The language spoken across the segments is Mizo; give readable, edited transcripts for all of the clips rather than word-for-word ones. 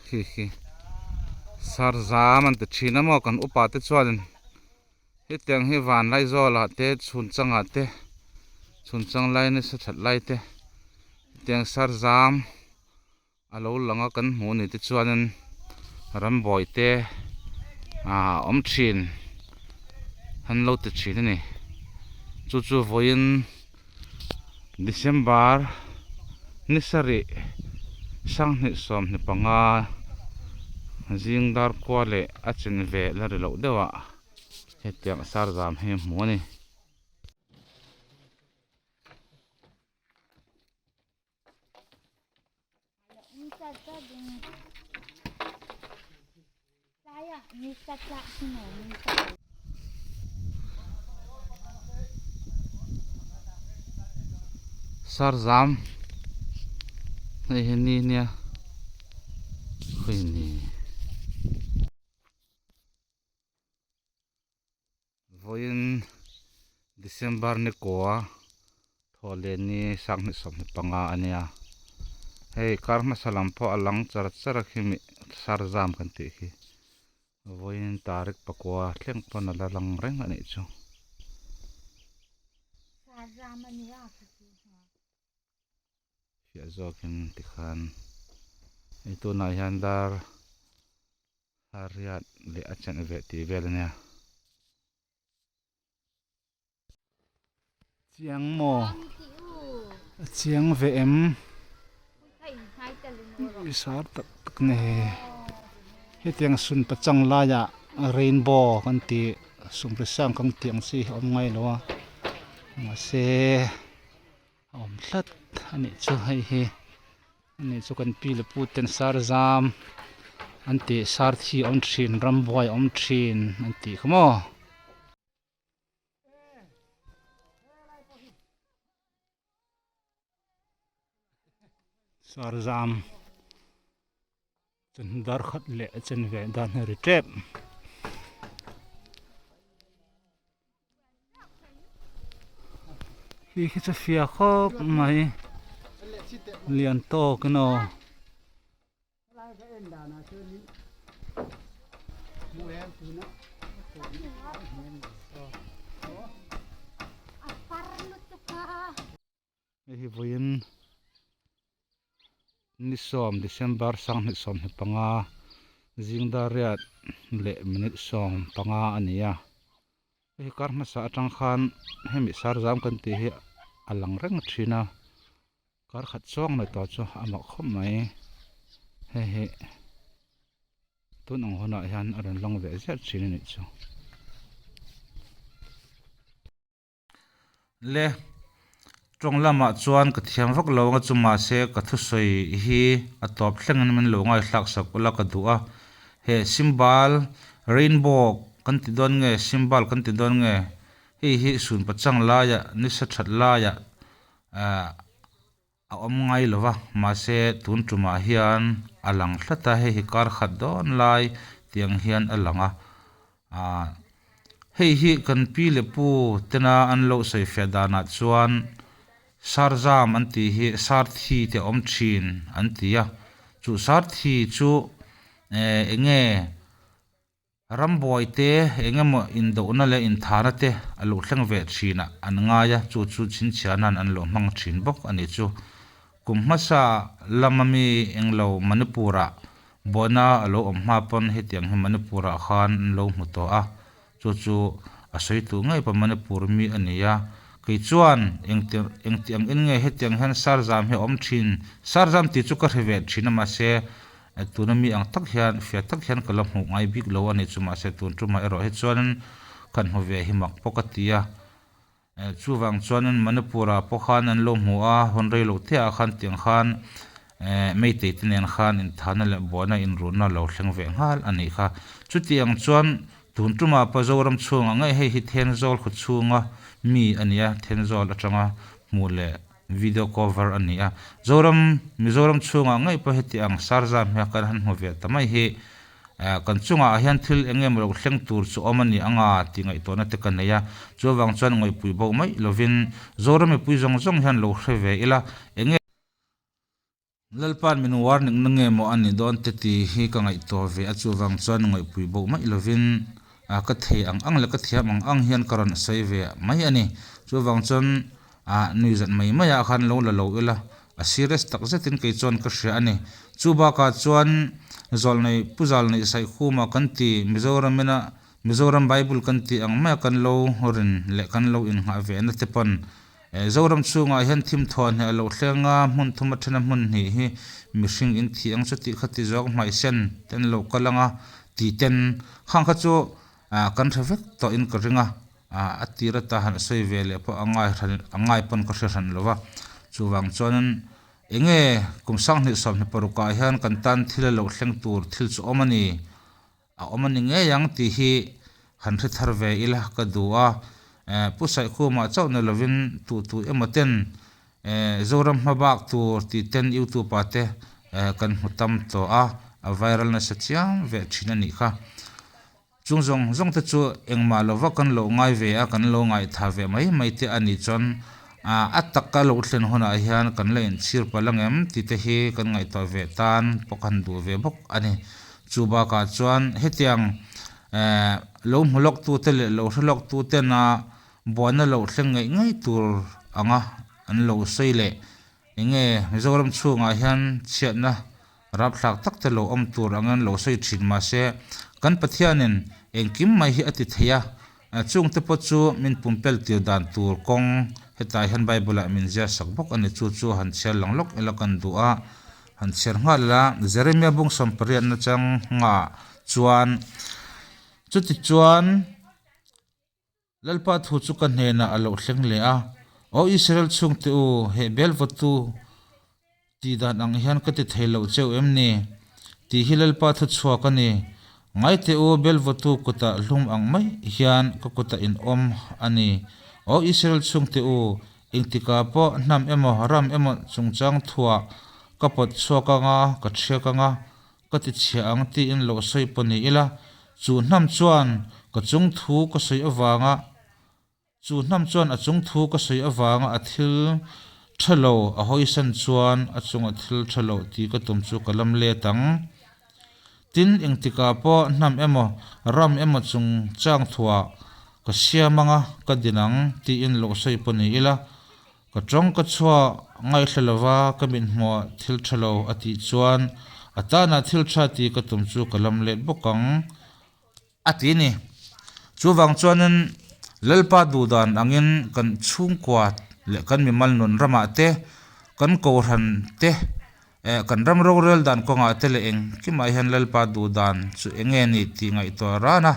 Khi khi sarzam an ti thin a maw kan upa te chuanin hetiang hi vanlaizawlah te chhun changah te chhun chang lai nasa that lai te hetiang sarzam a lo lang a kan hmuh ni te chuanin rambuai te ah a awm thin an lo ti thin a ni chu chu vawiin December ni sarih sanghnih 25 zing dar kua leh a chin ve la ri loh deuh ah hetiang sarzam hi a hmu a ni. Sarzam hei hi ni nia khawi ni. Vawiin December ni kua thawh leh ni 2025 a nia. Hei kar hmasa lam pawh a lang char char a khi sarzam kan tih khi. Vawiin tarik pakua thleng pawn a la lang reng a nih chu. Fiah zawkin tikhan hei tunah hian dar A riat leh a chanh ve tih vel a nia. Chiang maw? A chiang ve em? I sar tak tak ni. Hetiang sun pachang laiah rainbow kan tih sumri sang kan tih ang chi hi a awm ngai lo a. Mahse a awm tlat a nih chu hei hi. Ani chu kan pi leh pu ten sar zam an tih sar thi a awm thin rambuai a awm thin an tih kha maw. Sar zam chuan dar khat leh a chen ve dan hi a ri tep. Khi khi chu fia khawp mai lian tawk in aw. Hei hi vawiin ni sawm December 2025 zing dar riat leh minute 15 a ni a. Hei hi kar hmasa atang khan hemi sarzam kan tih hi a lang reng thin a, kar khat chuang mai tawh chu a mah khawp mai. Hei hi tun ang hunah hian a rawn lang ve ziah thin a nih chu. Le tawng lamah chuan ka thiam vak lo anga chu mahse ka thusawi hi a tawp thlengin min lo ngaithlak sak ula ka duh a. He symbol rainbow kan ti dawn nge symbol kan ti dawn nge hei hi sun pachang laiah nisa that laiah ahh a awm ngai lo va mahse tun tumah hian a lang hlat a hei hi kar khat dawn lai tiang hian a lang a ah hei hi kan pi leh pu tena an lo sawi fiah danah chuan sarzam an tih hi sarthi te a awm thin an ti a chu sarthi chu eh eng nge. Rambuai te eng emaw indohna leh inthana te a lo thleng ve thin ah an ngai a, chu chu chhinchhiahna'n an lo hmang thin bawk a nih chu. Kum hmasa lama mi englo Manipur ah buaina a lo awm hma pawn hetiang hi Manipur ah khan an lo hmu tawh a, chu chu a sawi tuh ngei pawh Manipur mi a ni a. Kei chuan engti engti ang in nge hetiang hian sarzam hi a awm thin? Sarzam tih chu ka hre ve thin a mahse Tuna mi ang tak hian fiah tak hian ka la hmuh ngai bik lo a ni chu mahse tun tumah erawh hi chuanin kan hmu ve hi mak pawh ka ti a. Chuvang chuanin Manipur-ah pawh khan an lo hmu a, hawn rei loh te ah khan tiang khan Meitei te nen khan inthahna leh buaina inrunna lo thleng ve nghal a nih kha. Chutiang chuan tun tumah pawh Zoram chhungah ngei hei hi Thenzawl khaw chhunga mi a ni a, Thenzawl atanga hmuh leh Video cover a ni a, Zoram, Mizoram chhungah ngei pawh heti ang sarzam hi kan han hmu ve ta mai hi kan chungah hian thil eng emaw lo thleng tur chu awm a ni anga tih ngaihtuahna te ka nei a, chuvang chuan ngawihpui bo mai lovin Zoram mipui zawng zawng hian lo hre ve ila eng nge. Lalpa'n min warning na nge maw a nih dawn te tih hi ka ngaihtuah ve a, chuvang chuan ngaihpui bo mai lovin ka thei ang ang leh ka thiam ang ang hian ka rawn sawi ve mai a ni. Chuvang chuan nui zat mai mai ah khan lo la lo ila, a serious tak zetin kei chuan ka hria a ni. Chu bakah chuan Zawlnei Pu Zalneih Saikhuma kan ti Mizoram ina Mizoram Bible kan tih ang maia kan lo rin leh kan lo innghah ve na te pawn Zoram chhungah hian thim thuah hnih a lo thleng a, hmun thum athena hmun hnih hi mihring in thih ang chu tih kha ti zawk hmaihsen te an lo kal ang a tih ten khang kha chu kan hre vek tawh in ka ring a, a tir ata han sawi ve leh pawh a ngai hran a ngai pawn ka hre hran lo va, chuvang chuanin enge kum sanghnih 26 ah hian kan tan thil a lo thleng tur thil chu awm a ni. A awm a ni ngei ang tih hi han hre thar ve ila ka duh a, Pu Saihkhumah chauh ni lovin tuh tuh emaw ten Zoram hma bak tur tih ten YouTube ah te kan hmu tam tawh a, a viral nasa chiang ve thin a nih kha. Chung zawng zawng te chu engmah lova kan lo ngai ve a, kan lo ngaihthah ve mai mai te a nih chuan a taka lo thlen hunah hian kan la inchhir palh angem tih te hi kan ngaihtuah ve tan pawh kan duh ve bawk a ni. Chu bakah chuan hetiang lo hmu lawktute leh lo hre lawktutena buaina lo thleng ngeih ngei tur anga an lo sawi leh eng nge Mizoram chhungah hian chhiatna rapthlak tak te lo awm tur anga an lo sawi thin mahse kan Pathianin engkim mai hi a ti thei a, chungte pawh chu min pumpel tir dan tur kawng hetah hian Bible ah min ziah sak bawk a ni chu chu han chhiar lang lawk ila kan duh a. Han chhiar nghal ila, Jeremia bung 80 nachang nghah chuan, Chuti chuan Lalpa thu chu ka hnenah a lo thleng leh a, Aw Israel chhungte u, heh bel vawtu tih dan ang hian ka ti thei loh cheu em ni? Tih hi Lalpa thu chhuak a ni. Ngaite u, bel vawtu kutah hlum ang mai hian ka kutah in awm a ni. Aw Israel chhungte u, Engtikah pawh hnam emaw ram emaw chungchang thuah ka pawt chhuak anga ka thiak anga ka ti chhia ang tiin lo sawi pawh ni ila, chu hnam chuan ka chung thu ka sawi avanga chu hnam chuan a chung thu ka sawi avanga a thil tha lo a hawisan chuan a chunga thil tha lo tih ka tum chu ka lam let ang. Tin, engtikah pawh hnam emaw, ram emaw chungchang thuah ka siam anga ka din ang tiin lo sawi pawh ni ila, ka tawng ka chhuah ngaihhla lova ka mithmuah thil tha lo a tih chuan a tanah thil tha tih ka tum chu ka lam let bawk ang a ti ni. Chuvang chuanin Lalpa duhdan angin kan chhungkua leh kan mimal nun ramah te, kan kohhran te, Eh, kan ram rorel dan kawngah te leh engkimah hian Lalpa duh dan chu eng nge ni tih ngaihtuah ran a.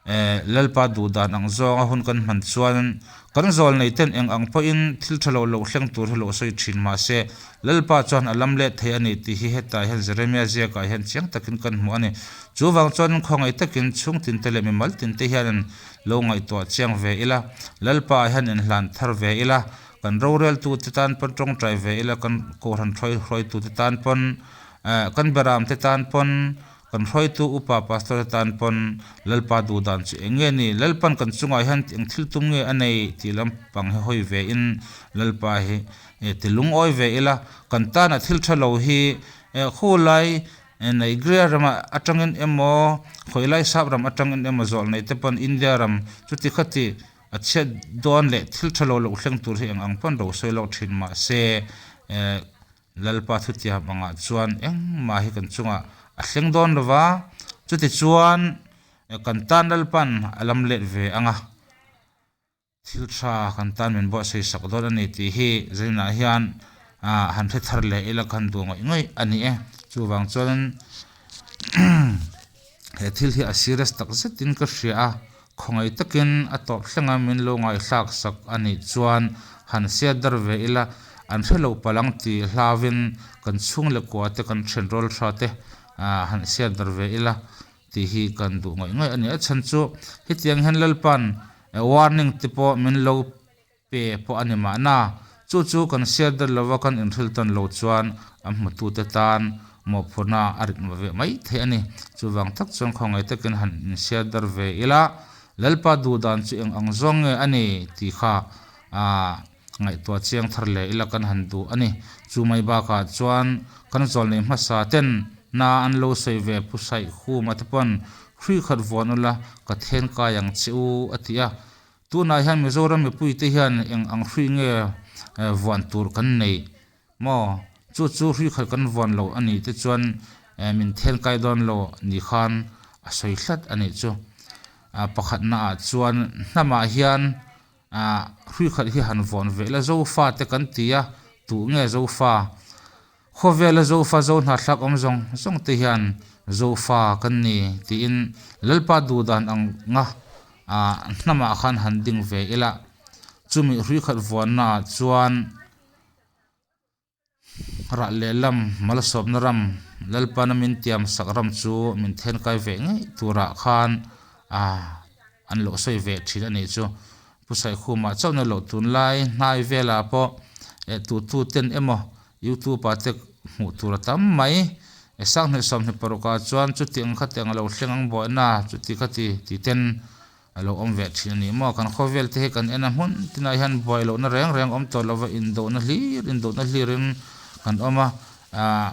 Eh, Lalpa duh dan ang zawnga hun kan hman chuan kan zawl nei ten eng ang pawhin thil tha lo lo thleng tur hi lo sawi thin mah se, Lalpa chuan a lam let thei a ni tih hi hetah hian Jeremia ziakah hian chiang takin kan hmu a ni. Chuvang chuan khawngaih takin chhungtin te leh mimal tin te hian lo ngaihtuah chiang ve ila, Lalpa ah hian inhlan thar ve ila, Kan roreltute tan pawn tawngtai ve ila, kan kohhran hruaitute tan pawn, kan beramte tan pawn, kan hruaitu upa pastor te tan pawn Lalpa duh dan chu eng nge ni? Lalpan kan chungah hian eng thil tum nge a nei tih lampang hi hawi ve in Lalpa hi ti lungawi ve ila, kan tana thil tha lo hi khulai Nigeria ramah atangin emaw, khawilai sap ram atangin emaw zawlh nei te pawn India ram chuti khati A chhiat dawn leh thil tha lo loh thleng tur hi eng ang pawn ro sawi loh thin mah se Lalpa thutiam angah chuan engmah hi kan chungah a thleng dawn lo va, chutichuan kan tan Lalpan a lam let ve ang a, thil tha kan tan min buatsawi sak dawn a ni tih hi zaninah hian han hre thar leh ila khan duh ngawih ngawih a ni e. Chuvang chuan he thil hi a serious tak zetin ka hria a. Khawngaih takin a tawp thlenga min lo ngaihthlak sak a nih chuan han siat dar ve ila, an hre lo palh ang tih hlauvin kan chhung leh kua te kan then rawl tha te han siat dar ve ila tih hi kan duh ngawih ngawih a ni. A chhan chu hetiang hian Lalpa'n warning te pawh min lo Pe pawh a ni mahna, chu chu kan siat dar lova kan inhrilh tawn lo chuan a hmutute tan mawhphurhna a rit ve mai thei a ni. Chuvang tak chuan khawngaih takin han insiat dar ve ila, Lalpa duh dan chu eng ang zawng nge a ni tih kha ngaihtuah chiang thar leh ila kan han duh a ni. Chu mai bakah chuan kan zawlnei hmasa ten na an lo sawi ve Pu Saihkhuma te pawn hrui khat vuan ula ka then kai ang che u a ti a. Tunah hian Mizoram mipuite hian eng ang hrui nge vuan tur kan neih maw? Chu chu hrui khat kan vuan lo a nih te chuan min then kai dawn lo ni khan a sawi hlat a nih chu. Pakhatnaah chuan hnamah hian Ah, hrui khat hi han vawn ve ila, Zofa te kan ti a, tuh nge Zofa? Khawvela Zofa zo hnathlak awm zawng zawng te hian Zofa kan ni tiin Lalpa duh dan ang nga ah hnamah khan han ding ve ila, chumi hrui khat vawnna ah chuan Rah lehlam, malsawmna ram, Lalpana min tiam sak ram chu min thenkai ve ngei turah khan an lo sawi ve thin a nih chu. Pu Saikhumah chauh na loh tunlai hnai velah pawh tutu ten emaw YouTube ah te hmuh tur a tam mai. Sanghnih 26 ah chuan chuti ang khati ang lo thleng ang buaina chuti khati ti ten A lo awm ve thin a ni maw? Kan khawvel te hi kan en a hmun tinah hian buai lohna reng reng awm tawh lova indohna hlir indohna hlirin kan awm a, ah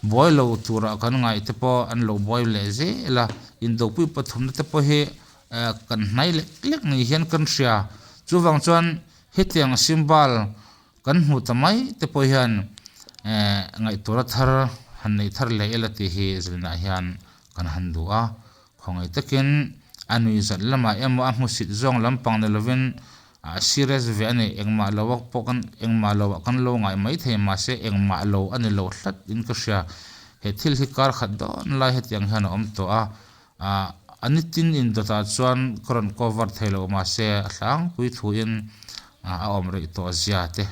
buai lo turah kan ngaih te pawh an lo buai leh zel a, indopui pathumna te pawh hi eh kan hnai lek lek ni hian kan hria. Chuvang chuan hetiang symbol kan hmuh ta mai te pawh hian eh ngaihtuahna thar han neih thar leh ila tih hi zilhnah hian kan han duh a. Khawngaih takin a nuihzat lamah emaw a hmusit zawng lampang ni lovin a serious ve a ni. Engmah lo a pawh kan engmah lo ah kan lo ngai mai thei mahse engmah lo a ni lo hlat in ka hria. He thil hi kar khat dawn lai hetiang hian a awm tawh a, ah a nitin indawtah chuan ka rawn cover thei lo mahse a tlangpui thuin a awm rih tawh zia te.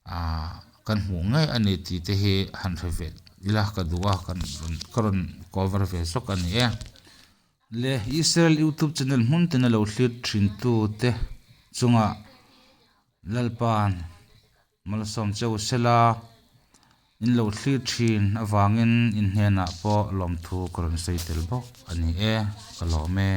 Aaa kan hmuh ngei a ni tih te hi han hre ve ila ka duh a kan rawn ka rawn cover ve zawk a ni e. Le Israel youtube channel hmun tina lo thlir thin tu te chungah Lalpa'n malsawm che u sela in lo thlir thin avangin in hnenah pawh lawmthu ka rawn sawi tel bawk a ni e ka lawm e.